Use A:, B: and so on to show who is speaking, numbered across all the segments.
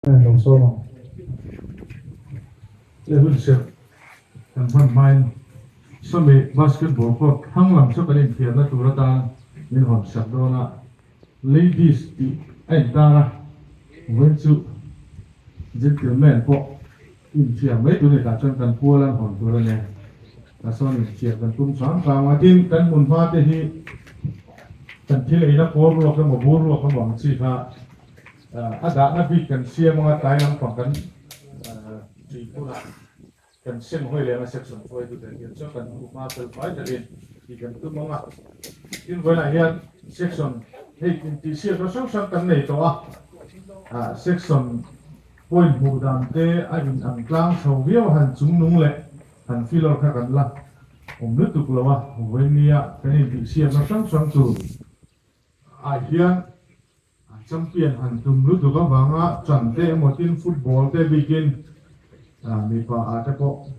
A: Heng lo sawm ang.
B: He hun serh kan hman hmain sawmi basketball court thlang lam chu kan inthiarna tur atan min hawn sak dawn a, ladies tih a intar a, vawiin chu gentleman pawh inthiar mai tur a ni tah chuan kan pual an hawn tur a ni. Tah sawn inthiar kan tum hram hram a, tin kan hmun hma te hi kan thil eina kawl ruak emaw bur ruak emaw ang chi kha A dahna bik kan siam anga tlai lampang kan tui hunah kan sem hawi leh anga section hruaitute hian chuan kan hmuh hma fel fai takin tih kan tum ang a. Tin vawiinah hian section hei intihsiakna hrang hrang kan nei tawh a, section point hmuh dan te a in ang tlang chho viau a, han chungnung leh han filawr kha kan la awm lutuk lo a, vawiin nia kan intihsiakna hrang hrang tur ah hian Champion han tum lutuk avanga chan te emaw tin football te bikin mipa ah te pawh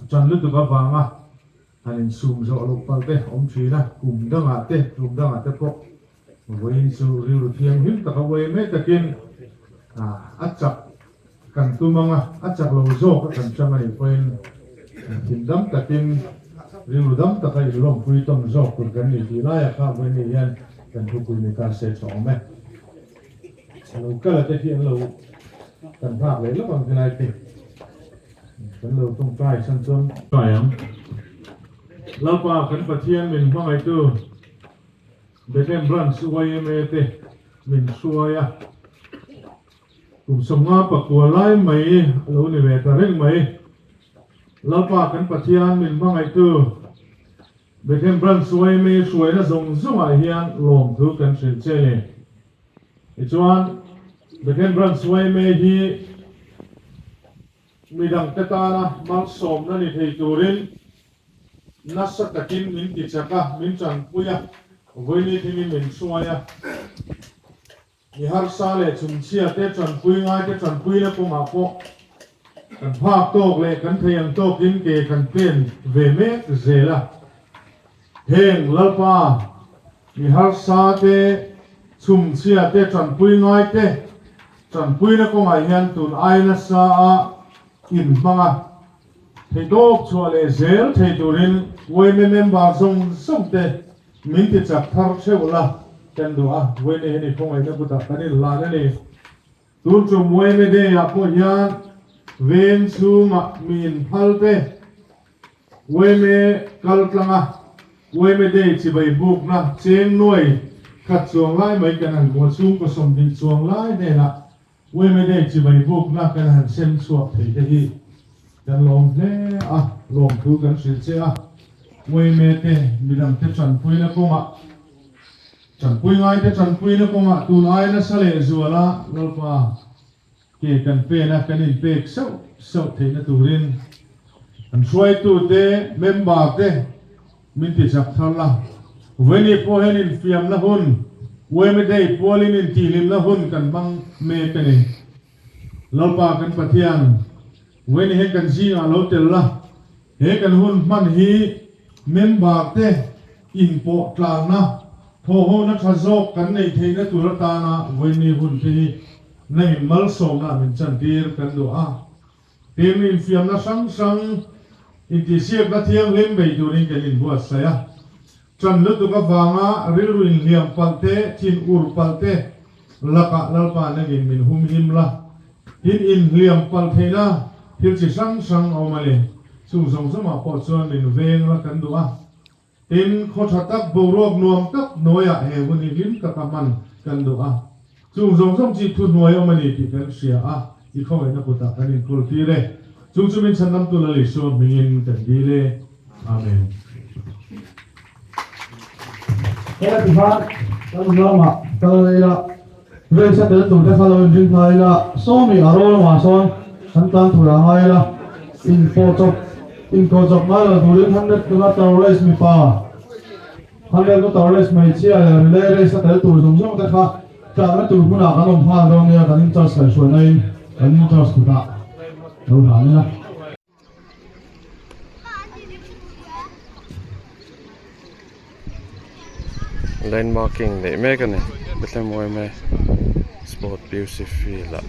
B: chan lutuk avanga han insum zawh loh palh te awm thin a, kum dangah te tum dangah te pawh vawiin chu rilru thianghlim taka uai mai takin a chak kan tum anga a chak lo zawk a kan chang a nih pawhin thindam takin rilru dam taka inlawmpui tawn zawk tur kan ni tih laiah kha vawiin hian Kan thupui ni ta se tha awm e. A lo kal a te khi an lo kan nghak leh lawk ang tilai te. Kan lo tawngtai chhan chuan. Kai ang. Lalpa kan Pathian min hmangaihtu Bethlehem Branch yma te min hruai a. Kum 50 pakua lai mai a lo ni ve ta reng mai. Lalpa kan Pathian min hmangaihtu Bethlehem Branch yma hruaina zawng zawngah hian lawmthu kan hrilh che ni. Tichuan, Bethlehem Branch yma hi midangte tana malsawmna ni thei turin nasa takin min tichak a, min tanpui a, vawiini thingin min hruai a. Mi harsa leh chhumchhia te tanpui ngai te tanpuina kawngah pawh kan phak tawk leh kan thei ang tawkin ke kan pen ve mek zel a. Heng Lalpa, mi harsa te, chhumchhia te tanpui ngai te tanpuina kawngah hian tun ai nasa a inhmang a, theihtawp chhuah leh zel thei turin yma member zawng zawng te Min ti chak thar theuh la, kan duh a, Vawiin hi ni khawngaihna kutah kan inhlan a ni. Tun tum Yma Day ah pawh hian veng chhungah mi inphal te Yma kal tlang a, Yma Day chibai bukna cheng nuai khat chuang lai mai kan han hmu a, chhungkaw 20 chuang lai hnenah Yma Day chibai bukna kan han sem chhuak thei te hi kan lawm hle a, lawmthu kan hrilh che a. Yma te midangte tanpuina kawngah, tanpui ngaite tanpuina kawngah tun ai nasa leh zuala Lalpa ke kan pen a, kan inpek sauh sauh theihna turin kan hruaitute, member te, Min ti chak thar la. Vawiini pawh hian infiamna hun, yma Day pualin intihhlimna hun kan hmang mek a ni. Lalpa kan Pathian, vawiini hian kan zingah lo tel la, he kan hun hman hi member te inpawh tlangna, thawhhona tha zawk kan neih theihna tur atana vawiini hun te hi nangin malsawmna min chantir kan duh a. Tin, infiamna hrang hrang intihsiakna thianghlim bei turin kan inbuatsaih a. Ṭan lutuk avanga rilru inhliam palh te, thin ur palh te lakah Lalpa nangin min humhim la. Tin, inhliam palh theihna thil chi hrang hrang a awm a ni. Chung zawng zawngah pawh chuan min veng la kan duh a. Tin, khaw tha tak, boruak nuam tak hnuaiah he hun hi hlim taka hman kan duh a. Chung zawng zawng chi thu hnuai awm a ni tih kan hria a, i khawngaihna kutah kan inkawl tir e. Chung chu min chhanamtu Lal Isua hmingin kan dil e. Amen.
A: Helai tikhan kan ramah kal ila, race a tel tur te kha lo inring nghal ila, sawmi a rawl lamah sawn kan tan tur a ngai ila, inpawh chawp inkawh chawp ngai lo turin 100 kilometer race mipa, 100 meter race hmeichhia leh relay race a tel tur zawng zawng te kha tlakna tur hmunah kan awm nghal dawn nia, kan in-charge kaihhruaina in kan in-charge kutah lo hlan ila.
C: Line marking neih mek a ni Bethlehem yma. Sport P U C field ah.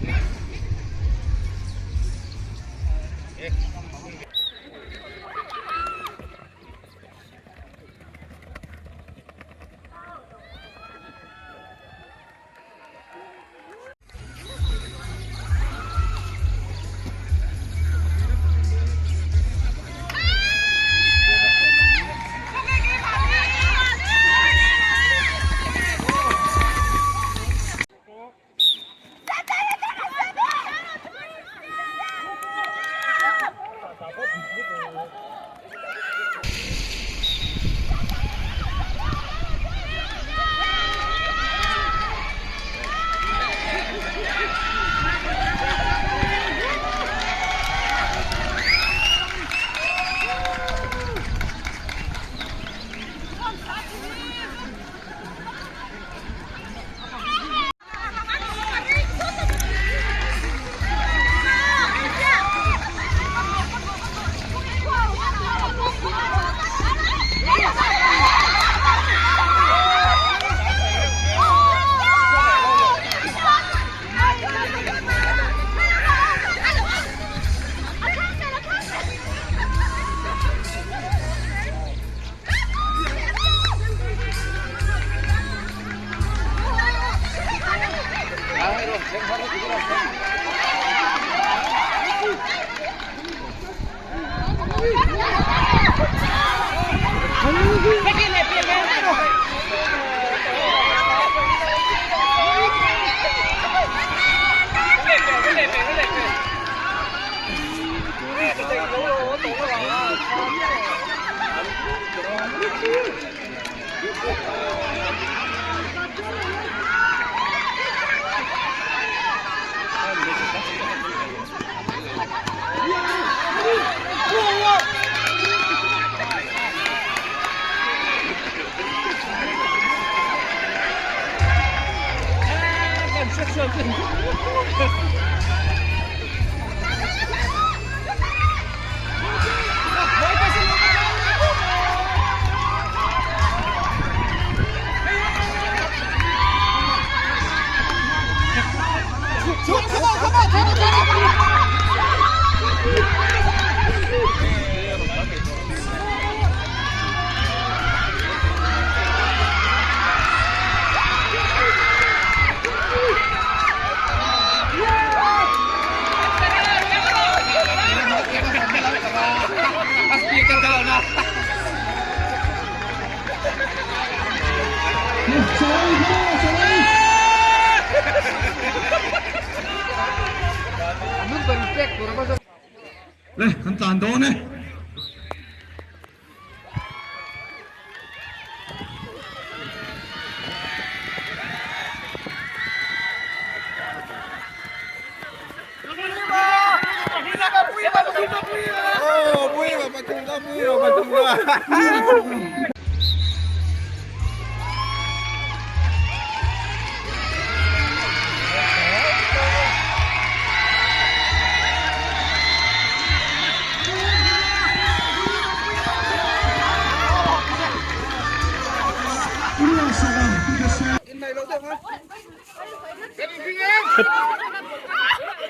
A: Le kan tlan dawn e.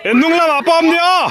C: In hnung lamah pawh awm nia.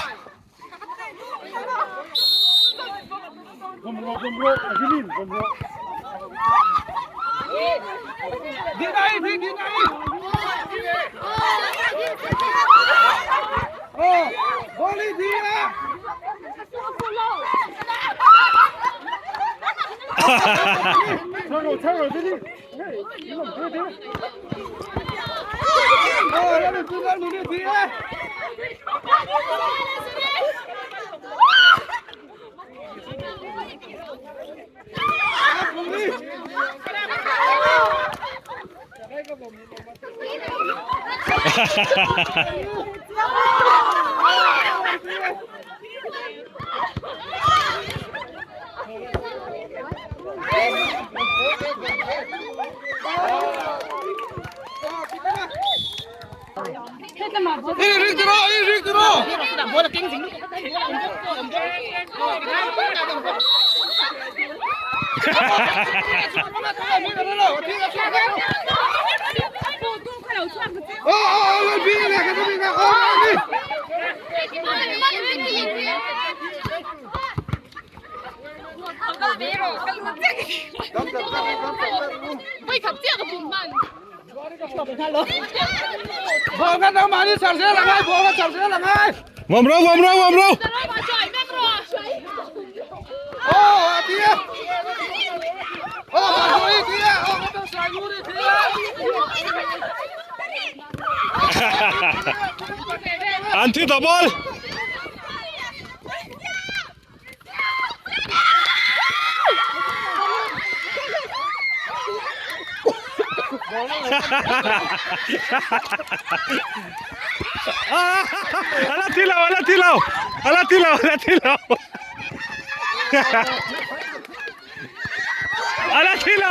C: Vawm ro vawm ro vawm ro. An thi tawh ball. Ala thi lo ala thi lo ala thi lo ala thi lo ala thi lo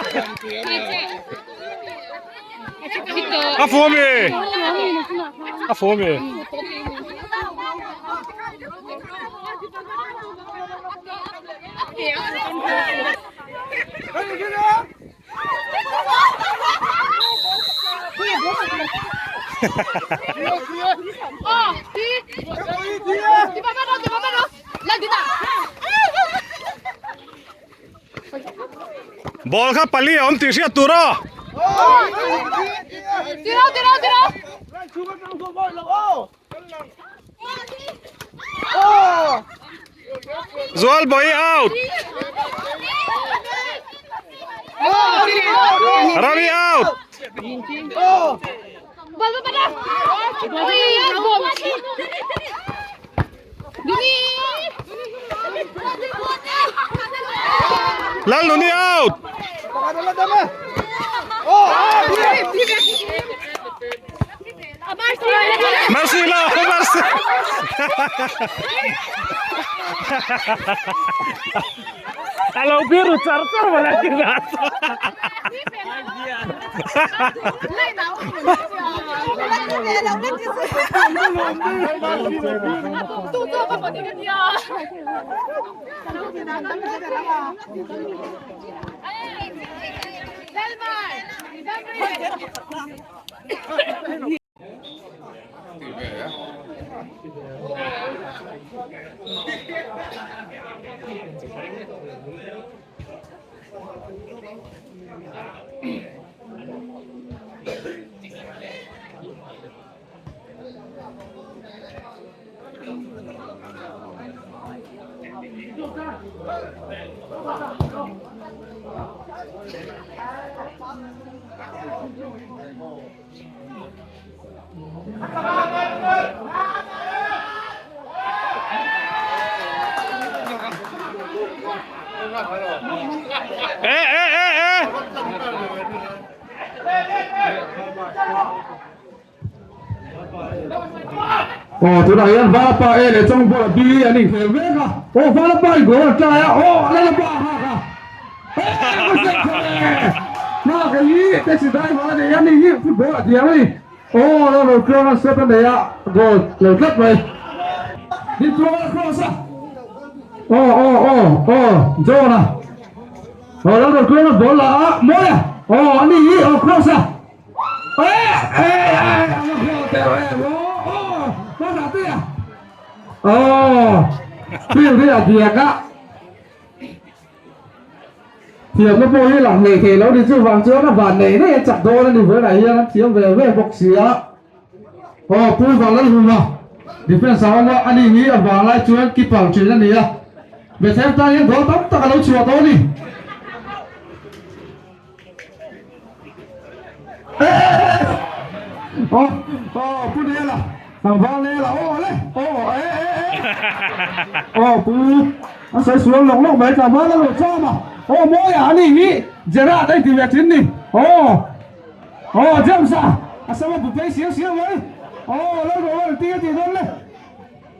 C: a fu ami a fu ami Ball kha pali a awm tih hriat tur aw. Zualbawi out. Ravi out. Lalnuni out. Mercy lo Mercy. A lo biru char char mawle a ti na Eh eh eh eh.
A: Aw tunah hian Valapa A leh Chawngbuala B an inkhel mek a, aw Valapa in goal a try a, aw Lalapa a nghak a, nghak hi taxi driver a nei a ni hi football a thiam a ni, aw lo lo tluang a step a nei a goal lo tlat mai. Ni tluang a cross a, aw aw aw aw John a, aw lo lo tluang a ball la a mawi a, aw ani hi aw cross a. Thiamna pawh hi lang ngei thei lo ni chuvang chuan a van nei nei a chak dawn a ni vawiinah hian an thiam ve ve bawk si a. Aw Pu Vanlalhuma defence a awm a, ani hi a vanglai chuan keeper thin a ni a, Bethlehem tan hian goal tam tak a lo chhuah tawh a ni. Oh, oh, pu Nela, tlangval Nela, oh le, oh, eh, eh, eh. Oh, pu, a sawi sual lawk lawk mai tlangval a lo cham a. Oh, mawi a ani hi, Gerard a inti ve thin ni. Oh, oh, James a, a sama bu phei siau siau mai. Oh, lo rawh a ti a ti dawn le.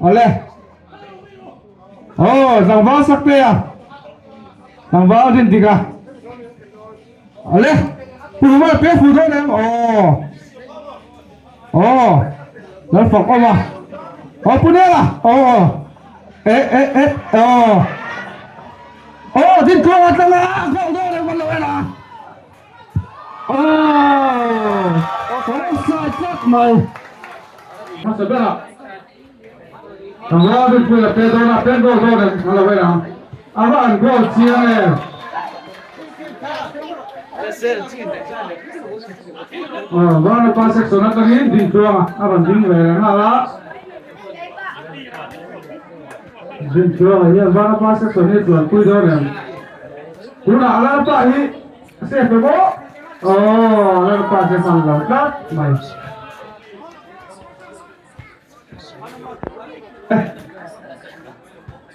A: Awle. Oh, tlangval sak te a. Tlangval rin dik a. Ale, pu huma pe fu dawn em? Aw. Aw. Lal fak awm a. Aw pu nela. Aw. E e e. Aw. Aw, din tluang a tlang a. Goal dawn em kan lo en a. Aw. Offside. tlat mai. Hmasa berah Tlangval rinpui a pe dawn a, pen goal dawn em a lo en ang. A va an goal chiang em. Aw Vanapa section atangin Dintluanga a rawn ding ve leh nghal a. Dintluanga hian Vanapa section hi tluanpui dawn em. Tunah Lalpa hi a safe em aw. Aw Lalpa che hman lo tlat mai.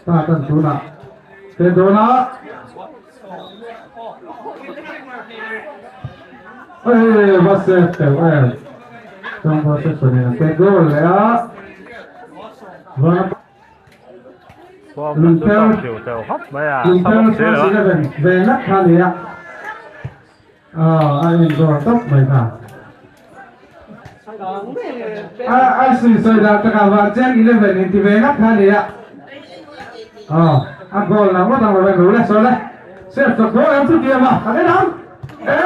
A: Ta tan tunah pe dawn a. Ê va safe teuh em. Changva section in a pe goal leh a. Vanapa Lungphel Lungphel class 11 ve ngat kha a ni a. A en dawr tawp mai kha. A a sui sawi dah takah vah chiang 11 in ti ve ngat kha a ni a. Aw a goal na ngawt ang lo en ru le sawi le. Sep chawk dawn em chu tiam a kan en ang. E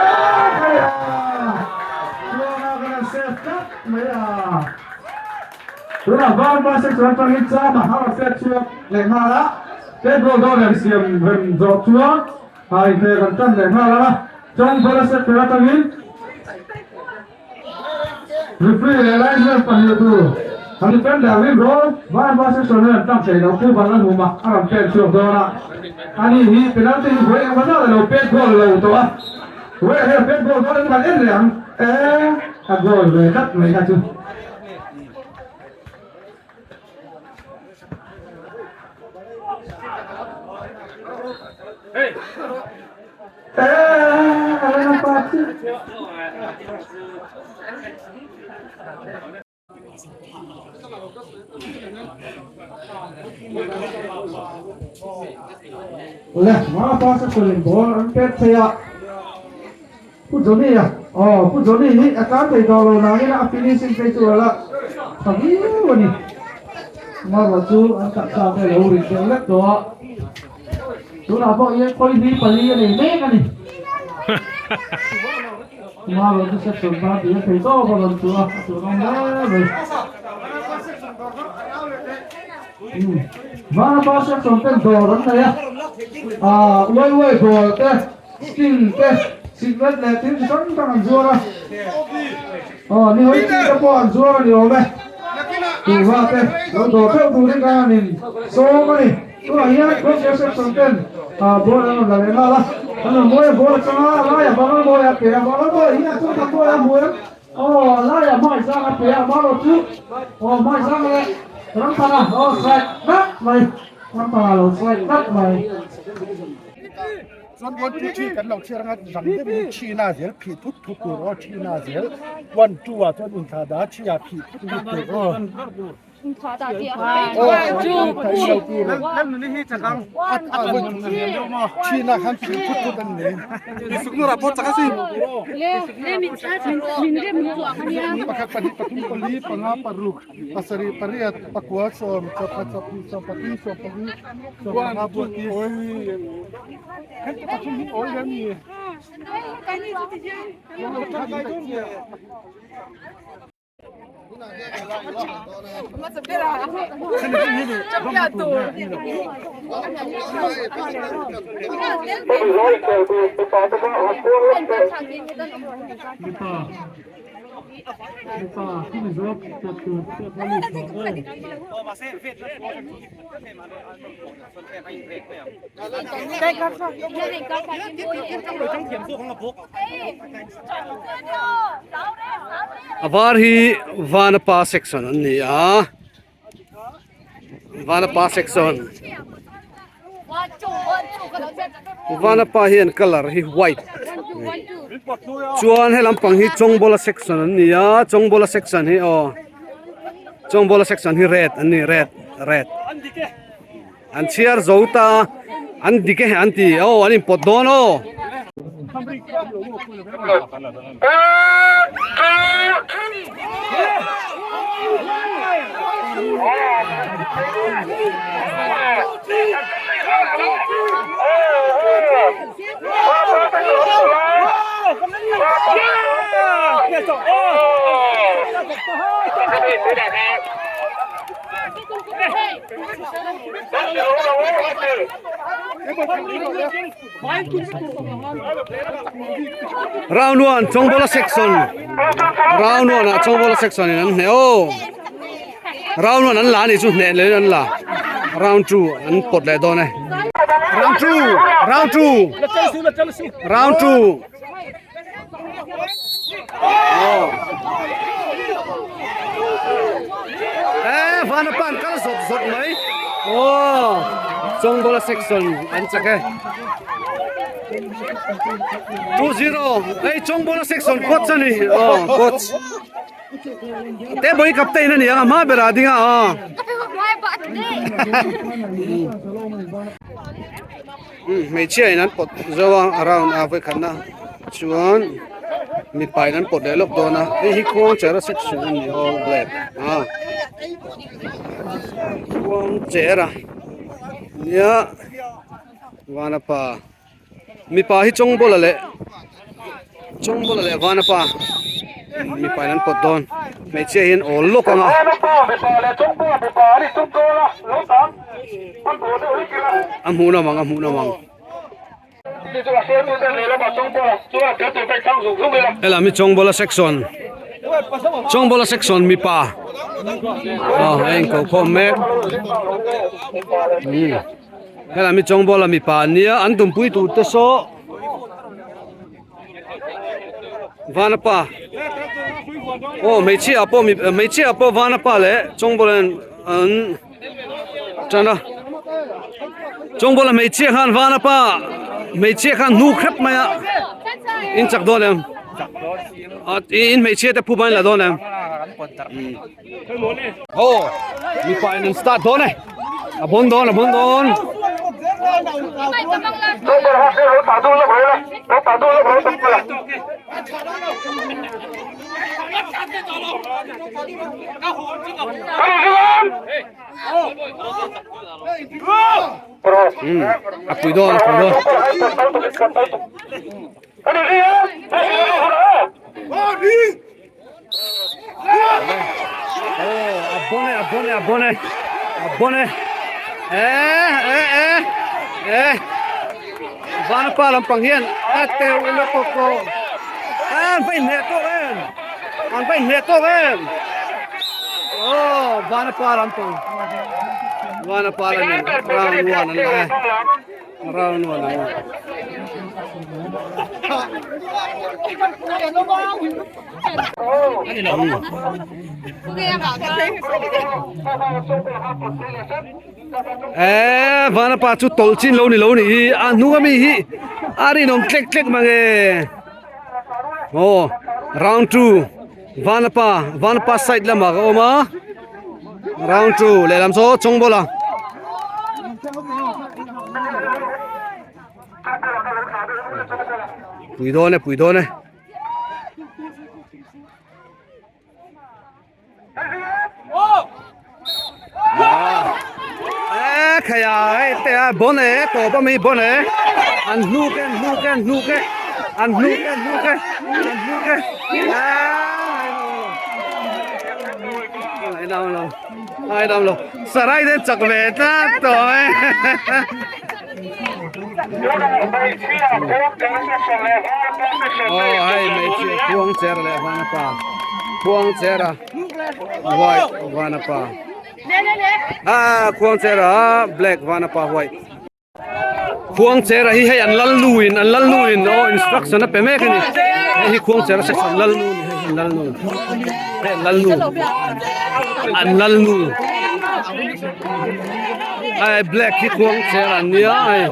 A: khai a. Tluanga kan han sep tlat mai a. Tunah var hma section atangin chama a rawn set chhuak leh nghal a. Ted goal dawn em siam rem zawh chuan A inkhel kan tan leh nghal ang a, chuan ball a set tur atangin referee leh linesman pahnih tur an defender rin rawn var hma section hian an tlang thei lo, Pu Vanlalhuma a rawn pen chhuak dawn a, ani hi penalty hi vawi engmaw zat a lo pet goal lo tawh a, vawi ah hian a pet goal dawn em kan en leh ang e, a goal ve tlat mai kha chu. Le ma pa sa chuan ball an pet thei a Pu Johnny a aw Pu Johnny hi a tlan thei tawh lo nangin a finishing phei chu a la tha viau a ni marawh chu an taksa te a lo rit deuh lek tawh a tunah pawh hian khawi hli pali a nei mek a ni marawh chu section tan tih a thei tawp a rawn chu a a chu rawng hle mai Vanapa section ten dawr an nei a ah uai uai dawr te Sting te, sikret leh thil chi hrang hrang an zuar a. Aw, ni hawi chi te pawh an zuar a ni awm e. Tuva te lo dawr theuh turin khan an in sawm a ni. Tunah hian Cross Section ten ball an rawn la leh nghal a. An rawn mawi a, ball a chang a, a laiah bang a mawi a pe a, bang a mawi hi a chuan tak mawi a hmu em? Aw, a laiah hmai zang a pe a, amarawh chu aw hmai zang leh Ramthana aw strike tlat mai, Ramthana lo strike tlat mai.
D: Chuan one two three kan lo chhiar anga rang deuh in China zel phih thut thut tur aw China zel one two ah chuan inthla dah China phih thut thut tur aw. China khan phih thut thut an ni. Pakhat pahnih pathum pali panga paruk pasarih pariat pakua sawm chawpkhat sawmhnih sawmpathum sawmpali sawmpanga buati
E: A var hi Vanapa section an ni a Vanapa section Vanapa hian colour hi white chuan he lampang hi Chawngbawla section an ni a Chawngbawla section hi aw Chawngbawla section hi red an ni red red. An chhiar zo ta an dik e an ti aw an inpawt dawn aw. Round 1 Chawngbola section Round 1 ah Chawngbola section in an hneh aw Round 1 an la a nih chu hneh leh in an la Round 2 an pawt leh dawn e Round 2 Round 2 Round 2 Eh van a pan kal zawt zawt mai aw Chawngbola section an chak e 2-0 hei Chawngbola section coach a ni aw coach te bawi captain a ni ang a hma berah a ding a aw Hmeichhia in an pawt zo a a round a vawikhatna chuan mipa in an pawt leh lawk dawn a hei hi khuangchera section a ni all black a khuangchera nia vanapa mipa hi chawngbawla leh chawngbawla leh vanapa mipa in an pawt dawn hmeichhia hian awl lawk ang a. A hmuh nawm ang a hmuh nawm ang. Helai mi Chawngbawla section Chawngbawla section mipa aw a inko khawm mek helai mi Chawngbawla mipa an nia an tumpui tur te saw Vanapa aw hmeichhia pawh hmeichhia pawh Vanapa leh Chawngbawla an. Tan a Chawngbawla hmeichhia khan Vanapa hmeichhia khan hnuk hrep mai a in chak dawn em a in hmeichhia te phuba in la dawn em aw mipa in an start dawn e a bawn dawn a bawn dawn A pui dawn a pui dawn. A bone a bone a bone a bone e e e e vanapa lampang hian a teu ila ko ko an va inhneh tawk em an va inhneh tawk em aw vanapa lampang vanapa lamin round one an la e round one an la Eh, vanapa chu tawlh chin lo ni lo ni hi a hnung ami hi a rinawm tlek tlek mange aw round 2 vanapa vanapa side lamah ka awm a round 2 lehlam saw chawngbawla pui dawn e pui dawn e. Khaya hei te a bon e tawp a mi bon e an hnuk e an hnuk e an hnuk e an hnuk e an hnuk e an hnuk e ai dam lo ai dam lo sarai den chak ve tlat tawh e Aw hei hmeichhia khuang cher leh vanapa khuang cher a white vanapa ah khuang cher a black vanapa white khuang cher a hi hei an lal nu in an lal nu in aw instruction a pe mek a ni hei hi khuang cher a section lal nu ni hei an lal nu hei an lal nu an lal nu. Ai black hi khuang cher an nia ai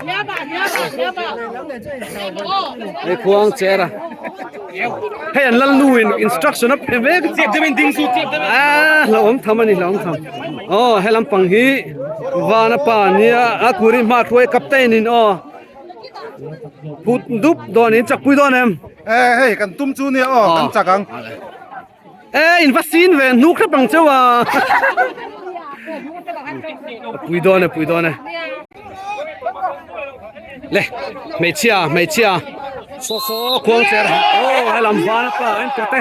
E: hei khuang cher a hei an lal nu in instruction a pe mek a hlauhawm tham a ni hlauhawm tham aw he lampang hi vana pa nia a kuri hma hruai captain in aw phut dup dawn in chakpui dawn em
D: e hei kan tum chu nia aw kan chak ang.
E: E in va sin ve hnuk hrep ang cheu a. A pui dawn e pui dawn e. Le hmeichhia hmeichhia. Saw saw khuang cher aw helam van a pa an pawt e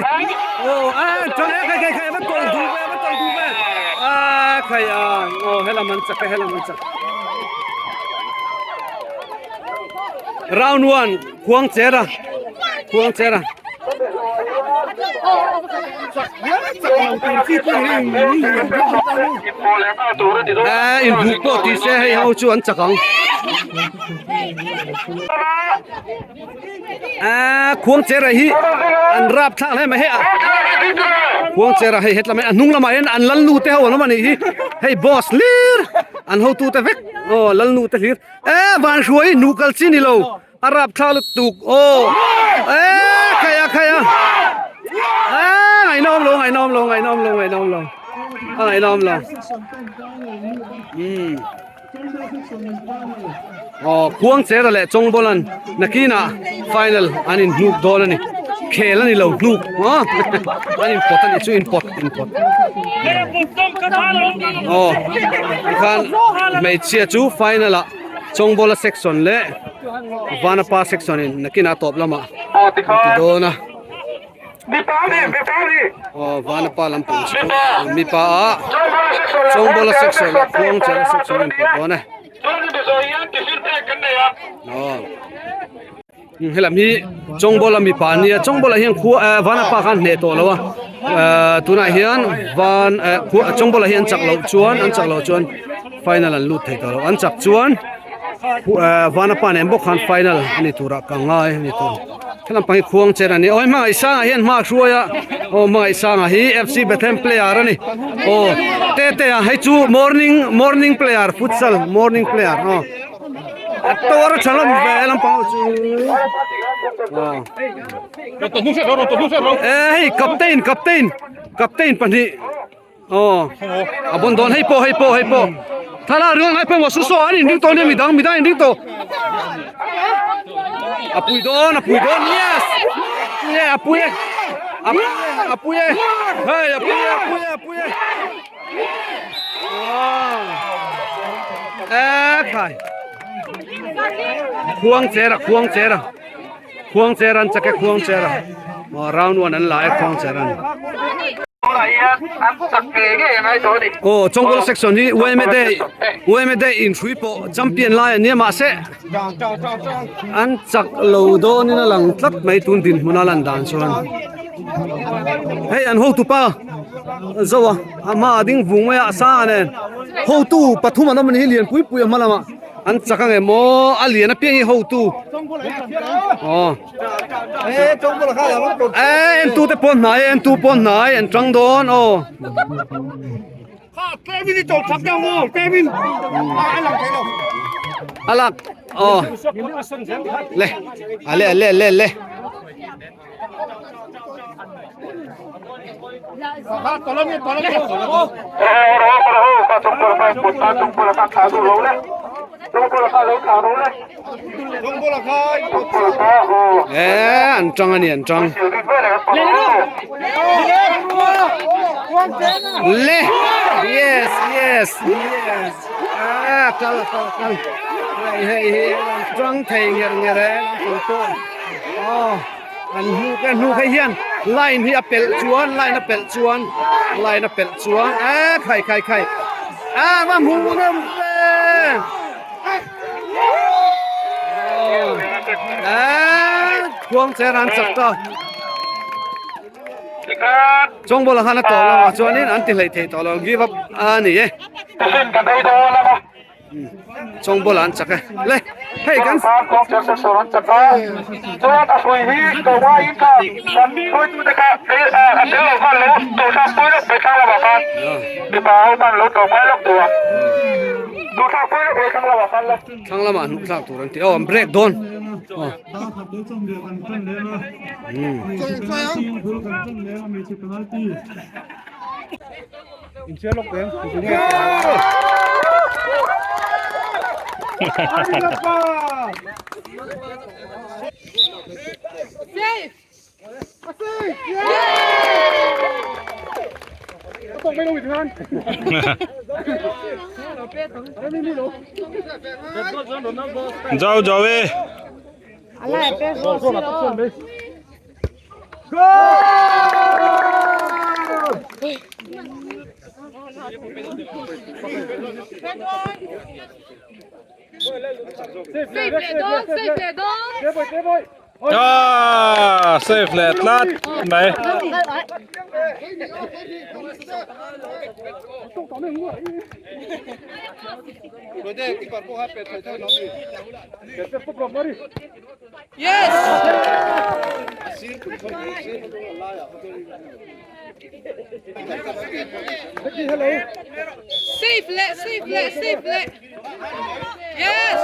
E: aw a tang e khai khai khai a va tawlh duh ve a va tawlh duh ve a khai a aw helam an chak e helam an chak round one khuang cher a khuang cher a. Eh inbuk pawh tih se hei ho chu an chak ang. Ah khuang chera hi an rap thlak hle mai hei a khuang chera hei hetlam a hnung lamah hian an lalnu te ho an awm a nih hi hei boss hlir an hotu te vek aw lalnu te hlir eh van hruai hi hnuh kal chi ni lo a rap thlak lutuk aw eh khai a khai a eh ngaihnawm lo ngaihnawm lo ngaihnawm lo ngaihnawm lo a ngaihnawm lo umm. Aw Khuangchera leh Chawngbawlan nakinah final an in hnuk dawn a ni khel a ni lo hnuk an in pawt a nih chu in pawt in pawt aw tikhan hmeichhia chu final ah Chawngbawla section leh Vanapa section in nakinah tawp lamah an ti dawn a. Aw vanapa lampang chu mipa ah chawngbawla section leh khuangchera section a inpawlh dawn e aw helam hi chawngbawla mipa a nia chawngbawla hian khua eh vanapa khan hneh tawh lo a eh tunah hian van eh khua chawngbawla hi an chak loh chuan an chak loh chuan final an lut thei tawh lo an chak chuan eh vanapa nen bawk khan final a ni turah ka ngai a ni tur. Helam pang hi khuang chen a ni. Aw hmangaih sanga hian hma a hruai a. Aw hmangaih sanga hi FC Bethlehem player a ni. Aw tete a hei chu morning morning player futsal morning player aw. A tor a tha hlawm ve helam pang ho chu. Aw. Eh hei captain captain captain pahnih Aw a bon dawn hei pawh hei pawh hei pawh thlalak ringawt ngai pawimawh su saw an inring tawh nia midang midang inring tawh a pui dawn a pui dawn yes pui e a pui e a pui e a pui e hei a pui e a pui e a pui e e khai khuang chera khuang chera khuang cheran chake khuang chera round one an la e khuang cheran Aw Chawngkawl section hi UMA day UMA day inhrui pawh champion lai a nia mahse an chak lo dawnin a lang tlat mai tun dinhmun a lan dan chuan hei an hotu pa zo a a hma a ding vung mai a a sang nen hotu pathum an awm a ni hi lian pui pui a hma lamah an chak ang em aw a lian apiang hi hotu aw. Eh, en tu te pawh hnai en tu pawh hnai an tang dawn aw. Alak aw. Le ale ale le le. Eh, an tang ani an tang. Le. Yes, yes, yes. Ah, kal kal kal. Hei hei hei an tang thei nger nger e lam pang pawh. Oh, an hnuk e hnuk hei hian line hi a pelh chuan line a pelh chuan line a pelh chuan eh khai khai khai. Ah, va hmu ngam ve. Khuang chen an chak ta. Chawngbawl khan a tawh lo a chuanin an ti hleih thei tawh lo give up a ni e. Chawngbawl an chak e. Le hei kan Thlang lamah hnuh thlak tur an ti aw an break dawn aw.
C: Zau zau e. Ah, save leh tlat mai.
F: Save leh, save leh, save leh. Yes.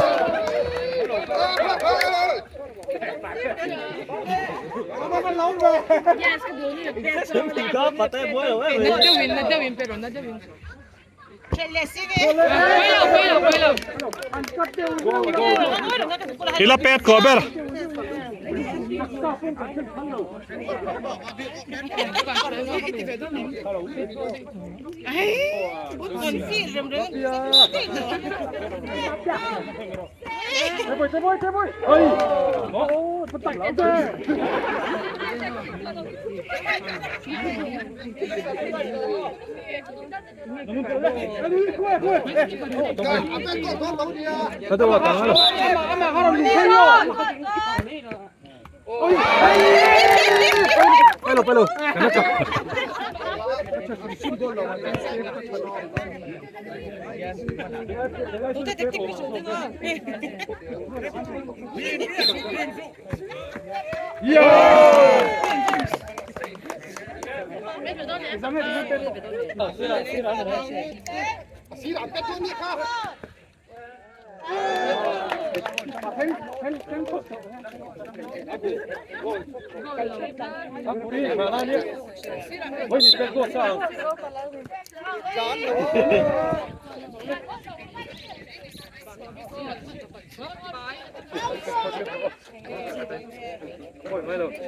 F: Na deuhin, na deuhin pero na deuhin.
C: I la pet ko ber.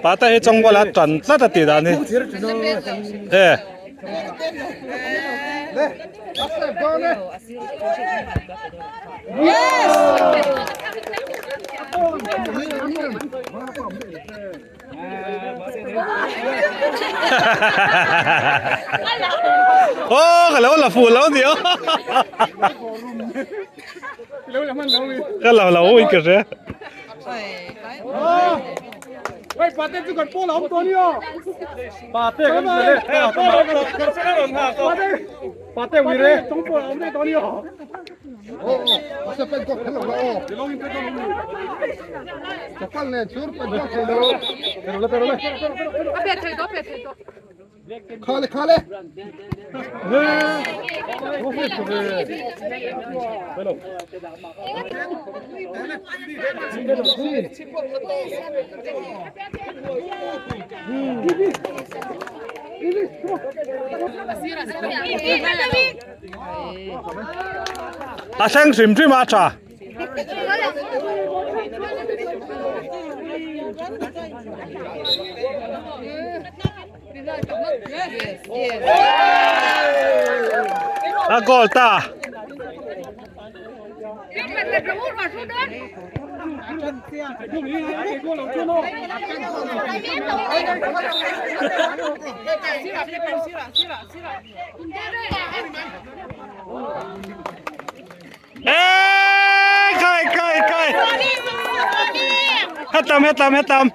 C: Pata hi chawngbual a tan tlat a tih dan hi e. Aw ka lo la fuh lo ni aw ka lo lo ui ka hria. A thleng hrim hrim a tha. A goal ta. Ê, kai kai kai. Hết tầm hết tầm hết tầm.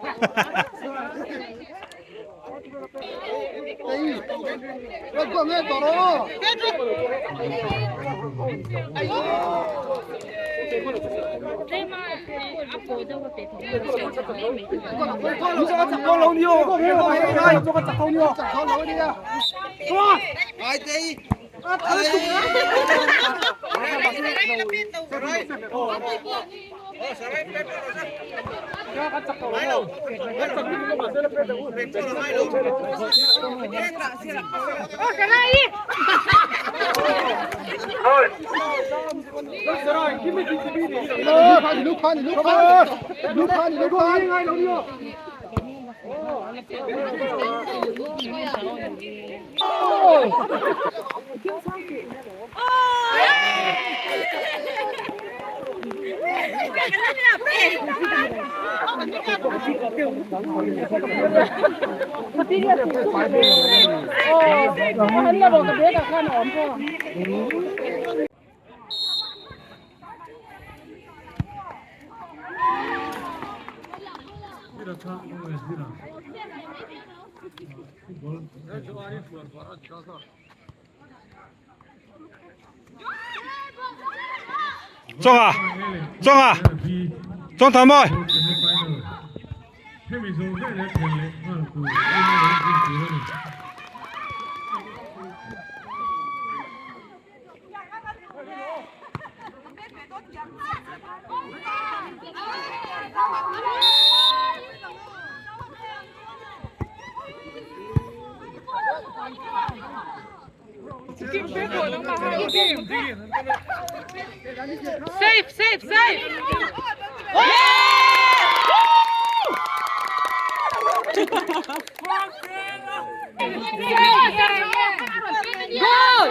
C: Chawnga Chawnga Chawngthanmawi.
F: Safe, safe, safe! Goal!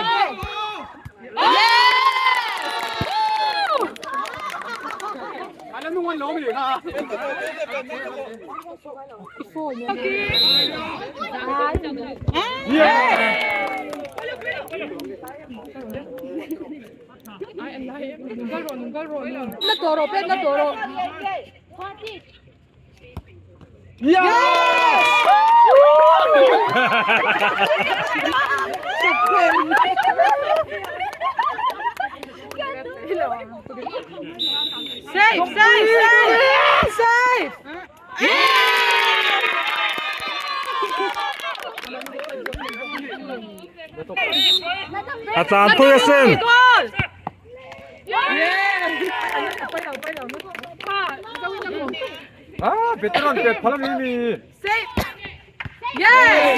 F: Safe, safe, safe! Safe!
C: A tlan pui asin.
D: Ah, veteran te phalam hi mi.
F: Yes!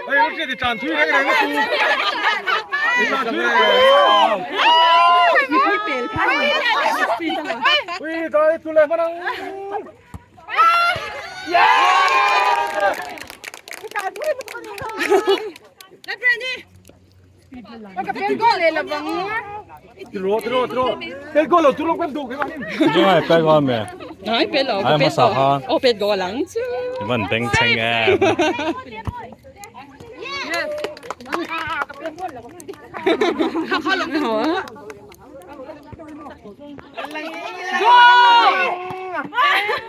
D: Ê, cái gì tràn thui đấy này nó tu. Tràn thui đấy. Ui, trời tu lên mà đang. Tiro, tiro, tiro. Cái cô là tu lúc em đủ cái mà.
C: Chung ai pe go me.
G: Ai pe lo,
C: Ai ma sa ha.
G: O pe go lang chu.
C: Van beng cheng e.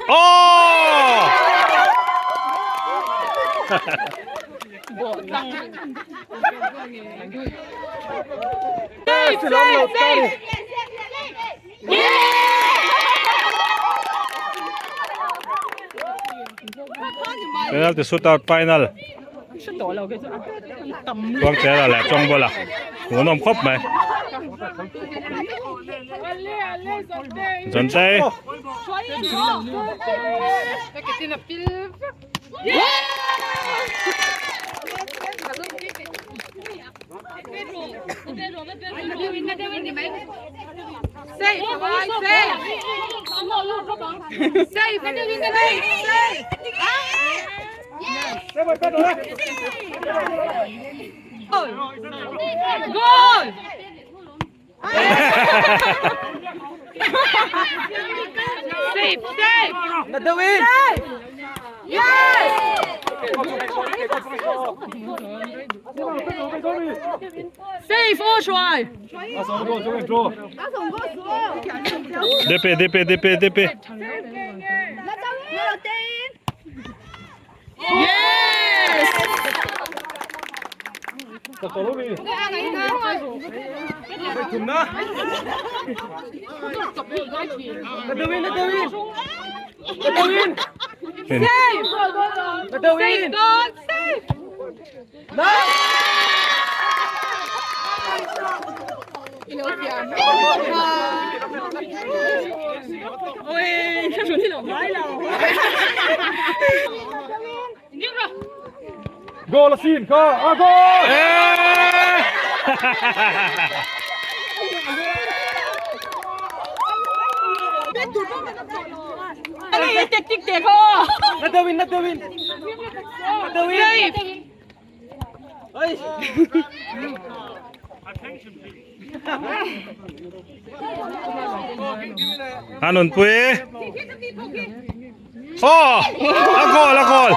C: Oh!
F: Safe, safe, safe!
C: Penalty shootout final. Quang Thế là lẹ trong bola. Ngủ nằm khóc mày. Dần tay.
F: Safe, safe! Safe, safe, safe! Goal! Safe, safe! Safe! Yes! Safe, oh, try!
C: DP DP DP DP.
F: Yes! Safe! Safe, goal! Safe!
D: Goal là xin, go, à goal.
C: Ê! A nunpui. Aw! A goal, a goal.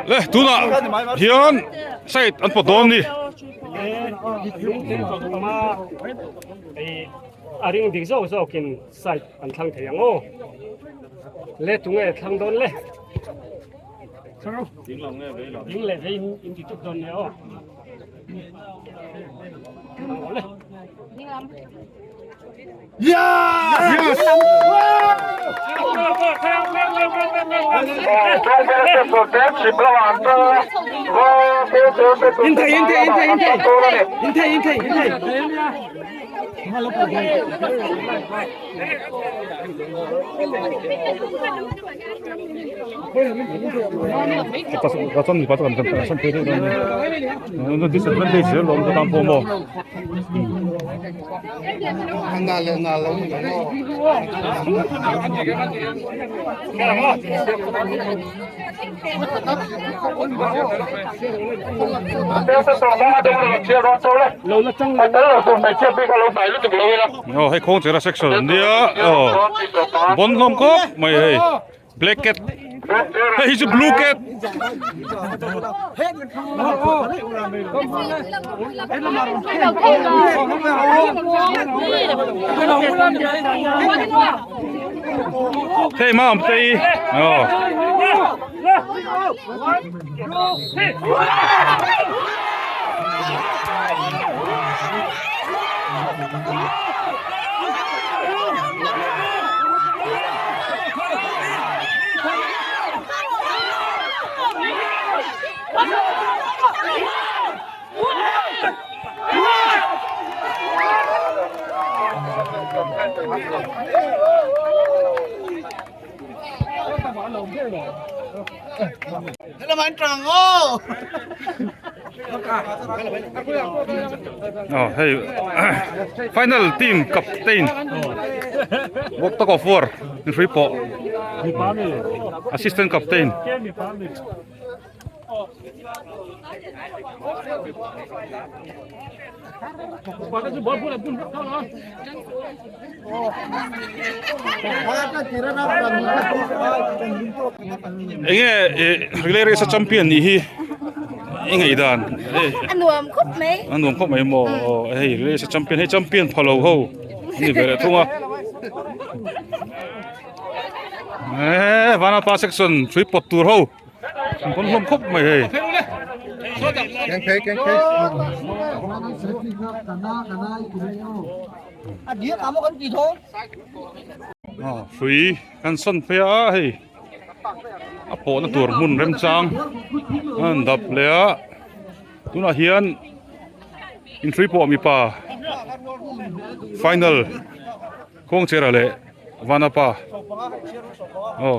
C: Le tunah hian side an pawt dawn ni.
H: A ring dik zawk zawkin side an thlang thei ang aw. Le tunge thlang dawn le. Ding leh vei in ti tuk dawn nia aw. Thlang le.
C: Yes! Disadvantage zel awm tan pawh maw. Aw hei khawng chera section an nia aw bon hlawm khawp mai hei black cat hei hi chu blue cat hei ma awm te hi aw. Aw hei final team captain work tug of war inhrui pawh assistant captain. Enge relay race a champion nih hi i ngaih dan
F: a nuam khawp mai
C: a nuam khawp mai maw aw hei relay race a champion hei champion pha lo ho an ni ve leh thung a eee vanapa section hrui pawt tur ho. An pawn hlawm khawp mai hei. Hrui kan sawn phei a hei a pawhna tur hmun remchang an dap leh a tunah hian inhrui pawh mipa final Kawngchera leh Vanapa aw.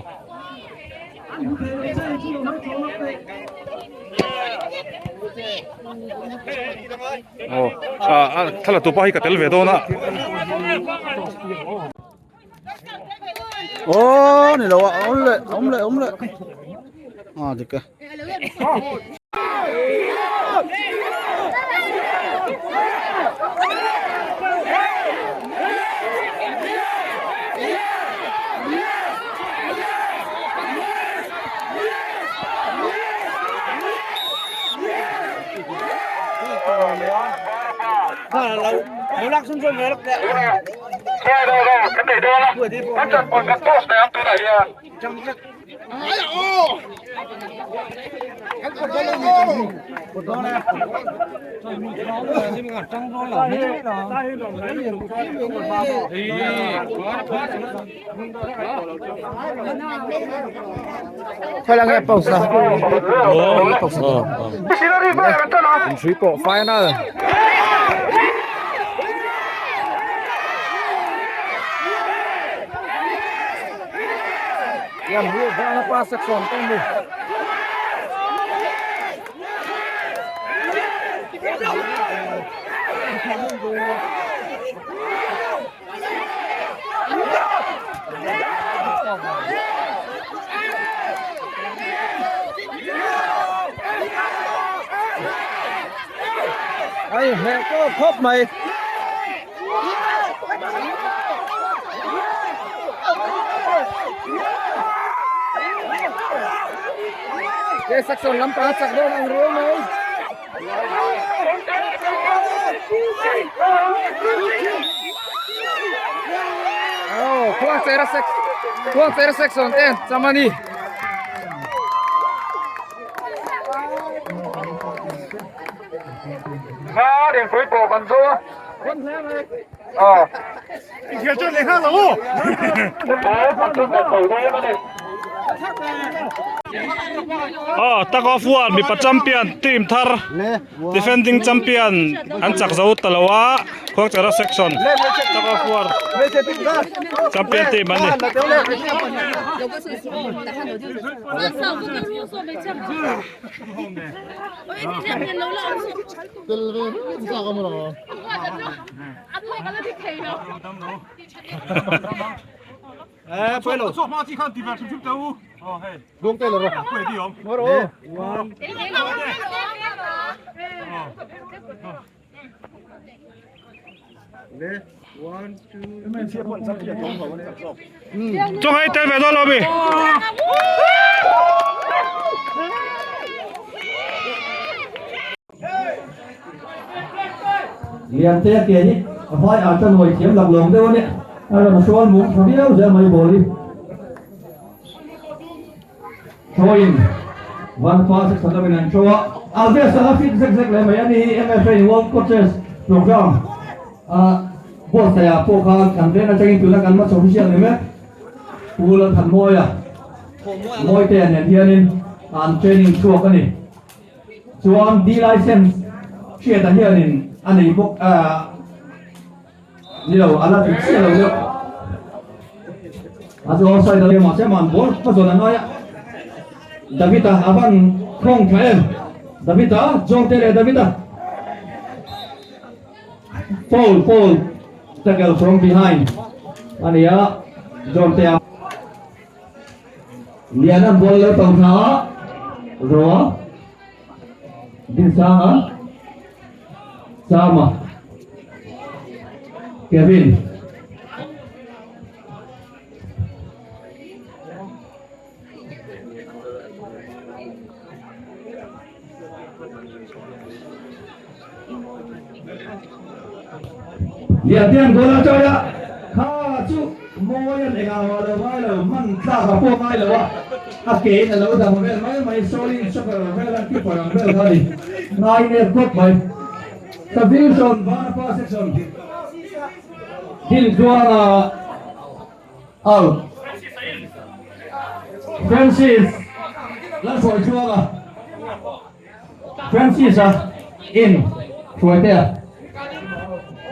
C: Aw a thla tupa hi ka tel ve dawn a.
A: Aw ni lo a awm leh awm leh awm leh a dik e.
I: Inhrui pawh final. Yam hi vana pa section tawng ni. Ai he ko khop mai. Ke section lampang a chak dawn ang rual mai. Oh, khuang chera sek khuang chera section ten chamani.
J: Na din pui po kan zo. Ờ.
C: Aw tug of war mipa champion team thar defending champion an chak zo ta lo a khuangchera section tug of war champion team an ni. Chaw hei tel ve dawn lo mi.
A: Liante a ke hi a vai ah chuan hawi thiam lak lawm deuh a nia a rawn hrual mum tha viau zel mai ball hi thawiin Vanpa section lamin an show a Alves a la fit zek zek leh mai a ni hi MFA World Coaches Program a buatsaih ah pawh khan kan veng atangin tuna kan match official ni mek Pu Lalthanmawia Mawitea nen hianin an training chhuak a ni. Chuan D license hriatah hianin a nei bawk a ni lo a la dik chiah lo deuh a chu offside a mahse man ball a zawn a ngai a Davida a van khawng tha em Davida John te leh Davida foul foul tackle from behind a ni a John te a Liana ball lo to tha a, Roa, Dinsanga, Chama, Kevin. Liantian goal a chawi a, kha chu mawi an engah mah lo ngai lo, man tlak a pawh ngai lo a, a ke in a lo dang vel mai mai, Shaolin soccer ang vel a keeper ang vel kha a ni, ngai nep khawp mai. Savilson Vanapa section Dintluanga out. Francis Lalhruaitluanga. Francis-a in Hruaitea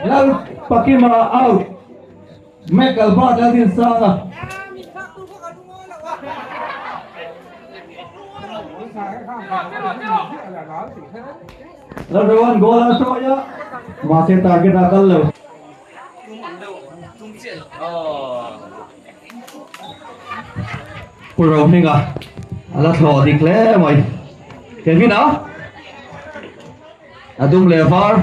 A: Lal Pakima out Mac Albert Laldinsanga Lalroan goal a hruai a mahse target a kal lo. Pu Rohminga a la thlawh dik hle mai. Kevin a a dum leh var.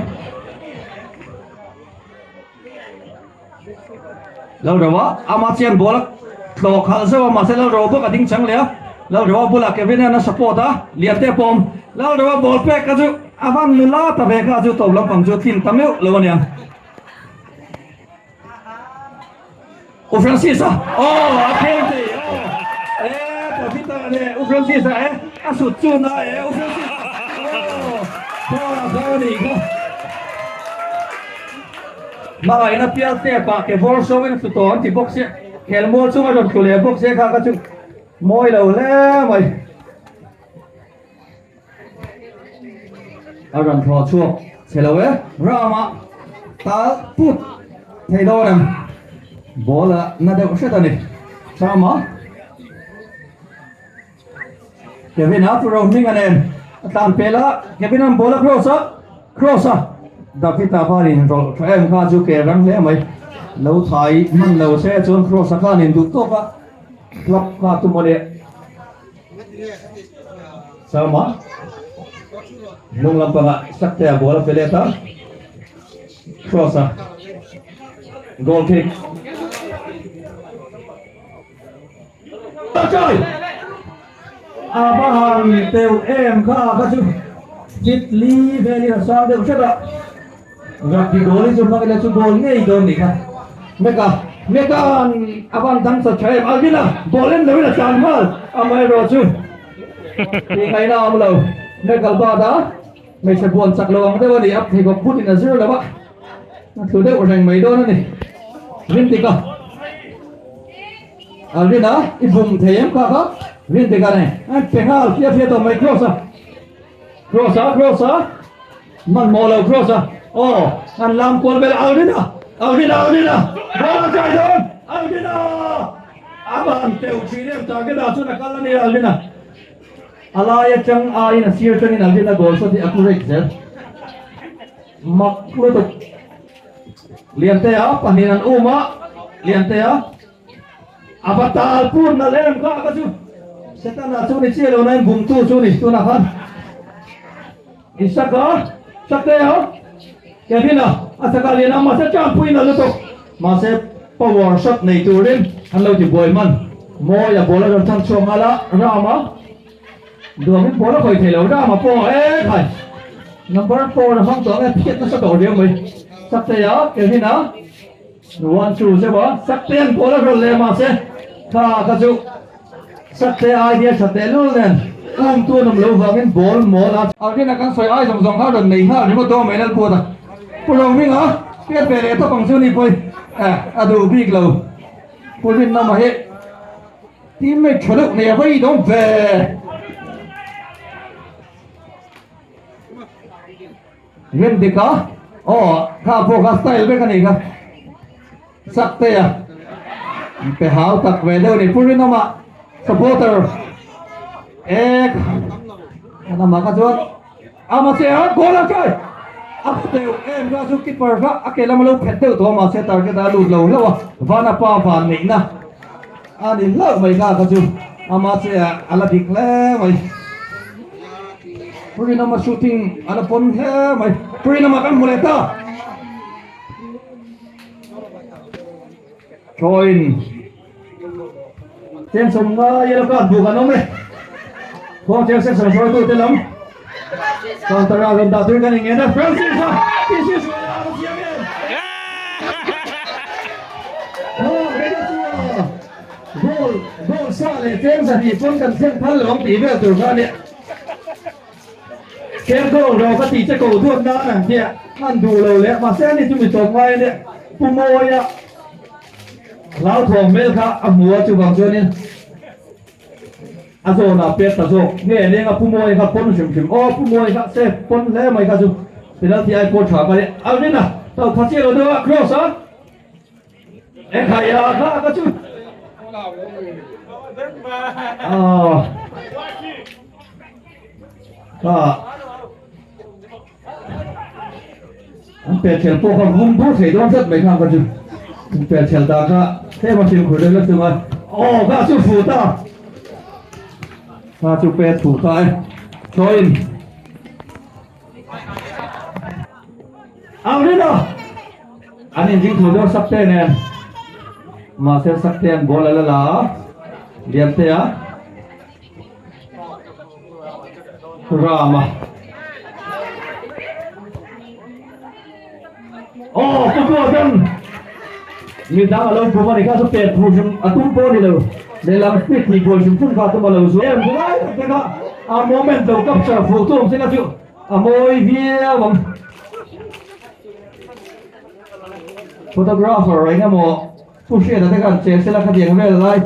A: Lalroa ama chian ball a tlawh khalh zeuh a mahse Lalroa bawk a ding chang leh a. Lalroa bulah Kevin hian a support a, Liante pawm Lalroa ball pek kha chu.
K: A van nula ta ve kha chu tawp lampang chu tlin ta meuh lo a nia. U Francis a aw a khel thei aw e David a ne U Francis a e a sut chu na e U Francis aw khaw a khaw a nih kha Hmangaihna pial tep ah ke bawr sawm in a tlu tawh an ti bawk sia khelmual chung a rawn tlu leh bawk sia kha kha chu mawi lo hle mai. A rawn thlawh chhuak chhe lo e. Rama tal put thei dawn em? Ball a na deuh hret a ni. Rama Kevin a ro hming a nen a tlan pel a, Kevin an ball a cross a, cross a David a khanin rawlh tha em kha chu ke rang hle mai. Lo thai hman lo se chuan cross a khanin duh tawk a club kha tum a ni. Salma hnung lampangah Saktea ball a pe let a, cross a goal kick. A va han teuh em kha kha chu chit li velin a sang deuh hret a. Rugby goal hi chu hmang ila chu goal ngei dawn nih kha. Meka, Meka'n a van dang chawt tha em? Alvin-a ball en loin a tlan nghal, amaherawh chu tih ngaihna a awm lo. Mekal bat a, hmeichhe buan chak lo ang deuh a ni, a pheikhawk butin a zir lo a, a tlu deuh reng mai dawn a ni. Rintika, Alvin-a i bum thei em kha kha? Rintika nen a pe nghal fia fia tawh mai cross a. Cross a, cross a. Hmanhmawh lo cross a. Aw, an lam kual vel Alvin a. Alvin a, Alvin a. Ball a chai dawn. Alvin a. A van teuh thin em target ah chuan a kal a ni Alvin a. A lai atang aiin a sir atangin Alvin a goal shot hi accurate zel. Mak lutuk. Liantea pahnih an um a. Liantea. A va tal pur nalh em kha ka chu Setana chu ni chiah lo nain bumtu chu ni tunah khan Isaka Saktea Kevin-a a chakah lian a mahse Champui nalh lutuk mahse power shot nei turin an lo ti buai hman mawi a ball a rawn chhan chhuak nghal a Rama duangin ball a khawih thei lo Rama pawh e khai number 4 a hmang tawh ang e phiat nasa tawh riau mai Saktea Kevin-a One two zeuh a, Sakte an pawl a rawlh leh mahse kha kha chu Sakte idea tha teh lul nen um tu an awm loh vangin ball mawl a. Alvin-a kan sawi ai zawng zawng kha rawn nei nghal ringawt dawn mai Lalpuata Pu Rohminga hriat ve leh tawp ang chu ni pawi eh a duh bik lo Pu Rinnama hi teammate tha deuh nei a vai dawn ve. Rem dik a, aw kha pawh kha style vek a ni kha Sakte a pe hau tak ve deuh a ni Pu Rinawma supporter ek an amah kha chuan a mahse a goal a try a deuh em kha chu keeper kha a ke lama lo phet deuh tawh a mahse target a lut lo hlauh a Vanapa van neihna a ni hlauh mai kha kha chu a mahse a la dik hle mai. Purinama shooting a la pawn hle mai. Purinama kan hmu leh ta. Join. Chen sawm nga yellow card buk an awm e. Khuang cheng section hruaitu te lam. Counter a rawn dah tur kan ingen a. Francis a. Francis a a siam em. Goal goal sa leh cheng zahnih pawn kan thleng phal lo ang tih vel tur kha nia. Ker goal ro ka tih che ko duat nan ang tia an duh lo leh mahse ani chu mi tlawm ngai ania Pu Mawia hlauthawng hmel kha a hmu a chuvang chuanin a zawnah pet ta zawk nge lenga Pu Mawia kha pawn hrim hrim aw Pu Mawia kha safe pawn hle mai kha chu penalty ai pawh tha ka nia Alvin-a tauh pha chiah lo deuh a cross a. Engkhai a kha ka chu. Ah. Kha. An pe thel pawh kha vum bur thei dawn tlat mai kha ka chu. An pe thel da kha tlem a fimkhur deuh la chunga. Oh kha chu fu ta. Kha chu pe thu ta e. Join. Ang rin a! An inring tho deuh Sakte nen. Mahse Sakte an ball a la la a, Liante a Rama. Aw pu pawh chuan midang alo bum a ni kha chu pet phur hrim a tum pawh a ni lo lehlam speed tih buai hrim hrim kha a tum a lo zu em lai tak te kha a moment lo capture fuh tu awm se kha chu a mawi viau ang. Photographer eng emaw pu hriata te khan che sela khatiang vel lai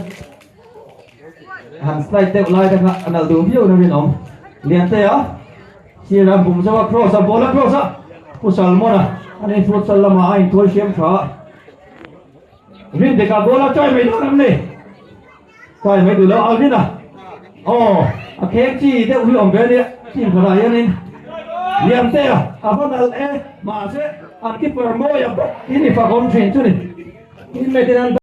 K: han slide deuh lai te kha a nalh duh viau na rinawm Liantea. Sir a bum zo a cross a ball a cross a Pu Salmon a ani futsal lamah a intuai hriam tha a Rindika ball a try mai dawn em ni try mai duh lo Alvin a aw a kheng chi deuh hi awm ve ania team khatah hianin Liantea a va nalh e mahse an keeper mawi a bawk in i fak awm thin chu ni teammate in an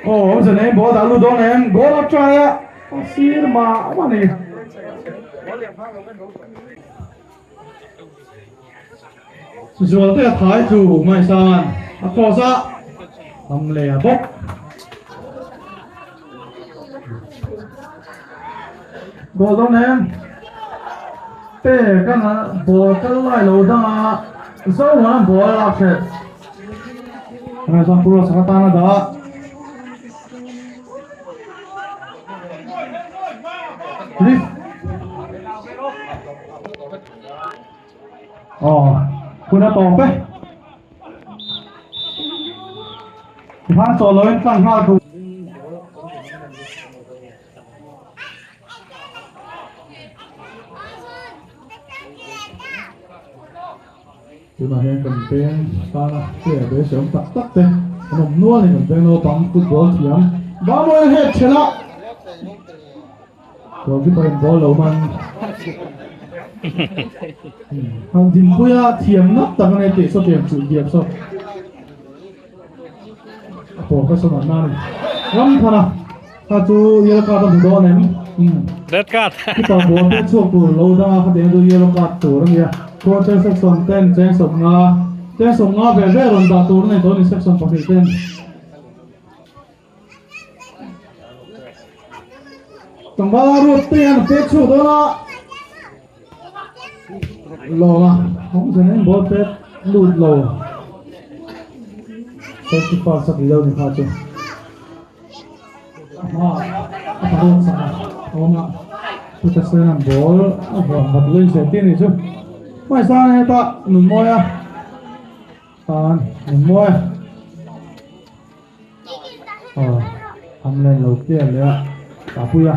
A: Aw awm zen em ball dah lut dawn em goal a try a a sir mah mah a ni. Zualte a thai chu Maisan a cross a tam leh a bawk. Goal dawn em pe kan ball kal lai lo dang a zo an ball a lak hret. Maisan cross a tan a dah. Lift. Aw, hun a tawp e. Tikhan chaw loin tlang nghal tur. Tunah hian kan peng tana player beisawm tak tak te an awm nual a ni kan peng naupang football thiam Bamawia head chhela goalkeeper in ball lo man han dinpuia thiam nak tak a ni tih saw tiang chuh diak saw a pawh kha sawn an na a ni ram thana kha chu yellow card a hmu dawn em
H: red card
A: keeper ball pek chhuak tur lo danga kha tiang chu yellow card tur a nia quarter section ten cheng sawmnga cheng sawmnga ve ve rawn dah tur a nei tawh a ni section pahnih ten Tlangvala ruat te hian a pek chhuak dawn a lawm a awm zen in ball pek lut lo safety first a ti deuh ni kha chu a hma a paruat sak a awm a chuta sen an ball a vuan vat lui zet ti ni chu hmaisang heta nunmawi a tan nunmawi Aw hamlen lo clear leh a Tapui a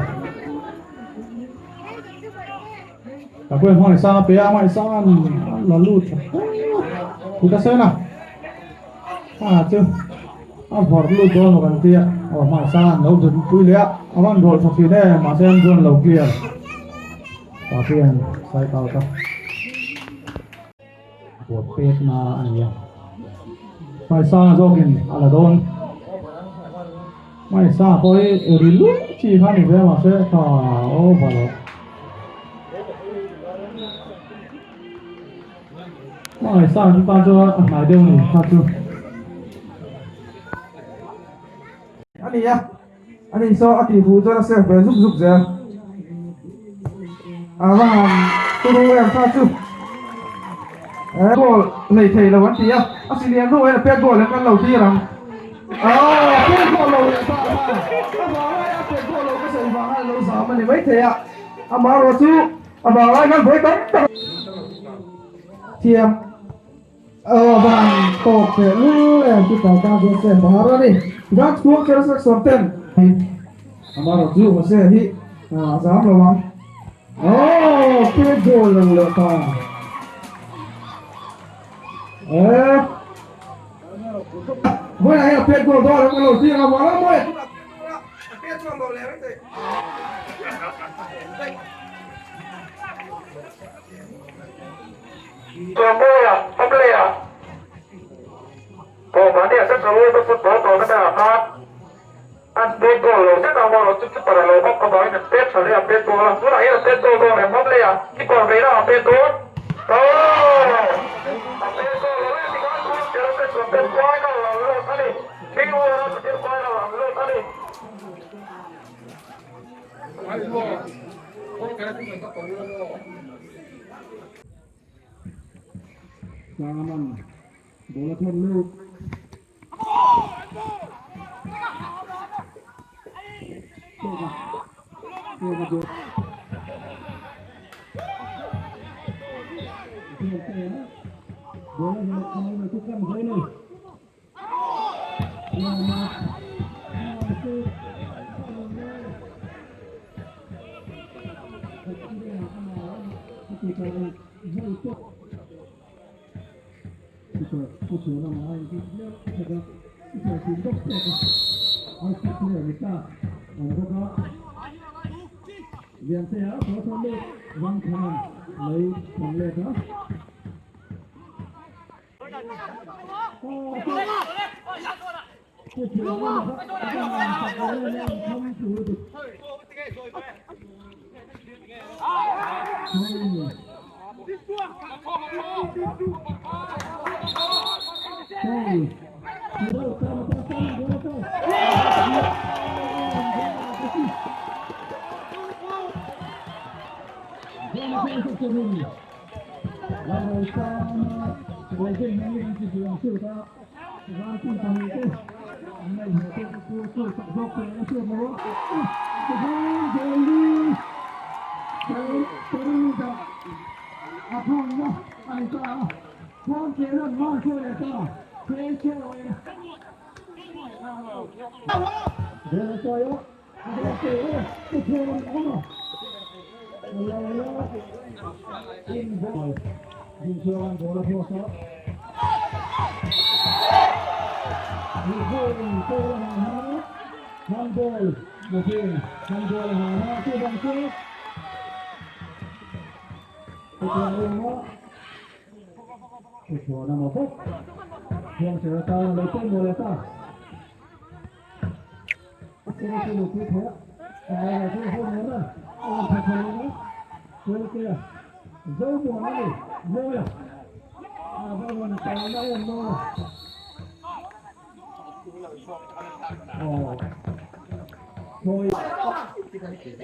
A: Tapui a hmangaih sang a pe a hmangaih sang a la lut tha hle a ka sawi na a chu a vawrh lut dawn lo kan tia aw hmangaih sang an lo zut pui leh a a van rawlh tha thin em mahse an chuan lo clear Tapui an side out a. Buat pek na a ni a, Hmaisanga zawkin a la dawn. Hmaisanga pawh hi ri luih chi kha a ni ve mahse tha over loh. Hmaisanga chu tan chuan a hnai deuh a ni kha chu.
I: A ni a, ani saw a tih fuh chuan a save ve zuk zuk zel. A va han turu em kha chu. Eh goal hlei thei lo an ti a, a si lian ruh hian a pet goal em kan lo thlir ang. Aw a pet goal lo leh ta kha, a vang lai a pet goal lo ka sawi vang a lo zam a ni maithei a, amaherawh chu a vang lai khan vawi tam tak thiam. Aw van tawk teh lul em chu tlai tan chuan se bahar a ni. Tichuan chhung kher section ten amaherawhchu Jose hi a zam lo ang. Oh, pet goal lo leh ta. Eh. Vawiinah hian a pet goal dawn em ka lo ti ang a, mual a mawi a pet chuan lo leh mai thei.
J: Tuamawia, Famlea, Aw mahni a Central World Football Tournament ah khan an pet goal lo zet a, amaherawhchu chu keeper a lo bawk avangin an pet tha hle a, pet goal a, tunah hian a pet goal dawn em Famlea keeper veina a pet dawn Aw a pet goal lo e tikhan chuan Terrace chuan pet final an lut a ni, King War a chu final an lut a ni.
I: Saman bola thawn lut. Peka peka ball. Bola hi a chu kan zo ni.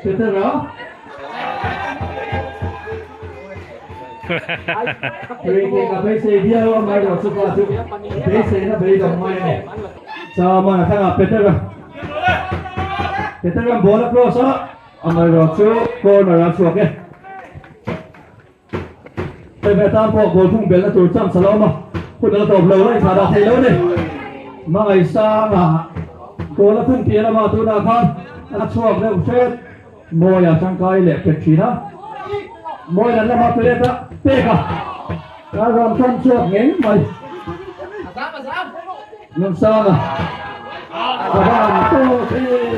K: Petera Free kick a beisei viau a mai lo chu pa chu beiseina beidawng mai a ni. Chaman a thlangah Petera Petera'n ball a cross a, amaherawh chu corner a chhuak e. Hei ve tan pawh goal thung belhna tur chance a la awm a, hun a la tawp lo la inthlah dah thei lo a ni. Hmangaihsanga goal a thung piah lamah tunah khan a chhuak deuh hret. Mawia tangkai leh pek thin a, Mawi lan lama plate a pek a, a rawn thawn chhuak ngei mai. Nunsanga a van tawk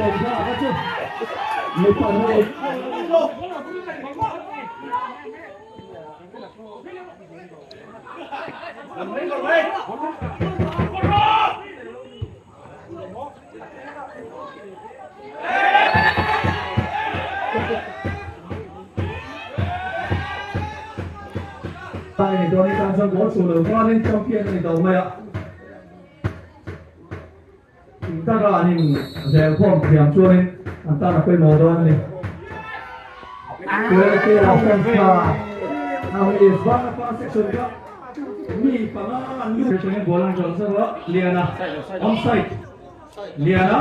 K: em kha ka chu mipa hneh. Ni dawn tan chuan goal chu lo chuanin champion a ni tawh mai a. Intaka an in zel khawm thiam chuanin an tan a pawimawh dawn a ni. Kuala Lumpur ang Isvana pa section kha mi panga an lut. Chungin ball an zawng zawk a, Liana onside. Liana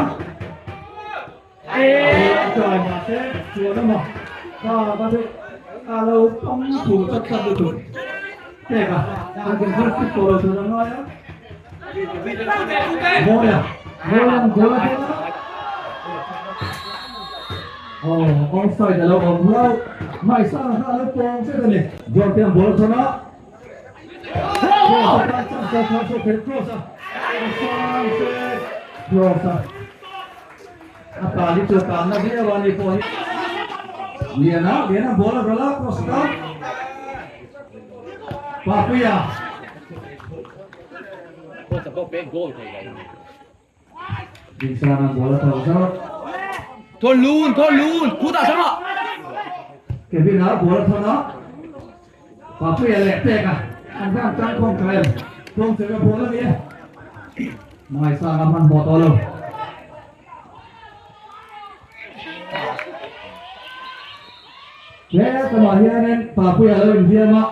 K: try mahse chuan ama kha ka chu a lo pang thu chat chat lutuk pek a, an kan first pick tawh lo tur a ngai a. Mawia, Mawia an goal a thlen a. Aw, offside a lo awm hlauh. Hmaisanga kha a lo pawng zet a ni. John te an ball a thawn a. Cross a tan chance a thar chhuak thei cross a. A sang zet cross a. A tali chu a tan na viau a ni pawh hi. Liana, Liana ball a rawlh a cross a tan. Papuia. Dinsana ball a tho zauh.
L: Thawn lun, thawn lun, khutah chang ah.
K: Kevin a ball a thawn a. Papuia leh pek a, an van tang khawm tha em. Thawng cheng a ball a ni e. Hmaisanga hmanhmawh tawh lo. He tumah hianin Papuia lo inhliam a.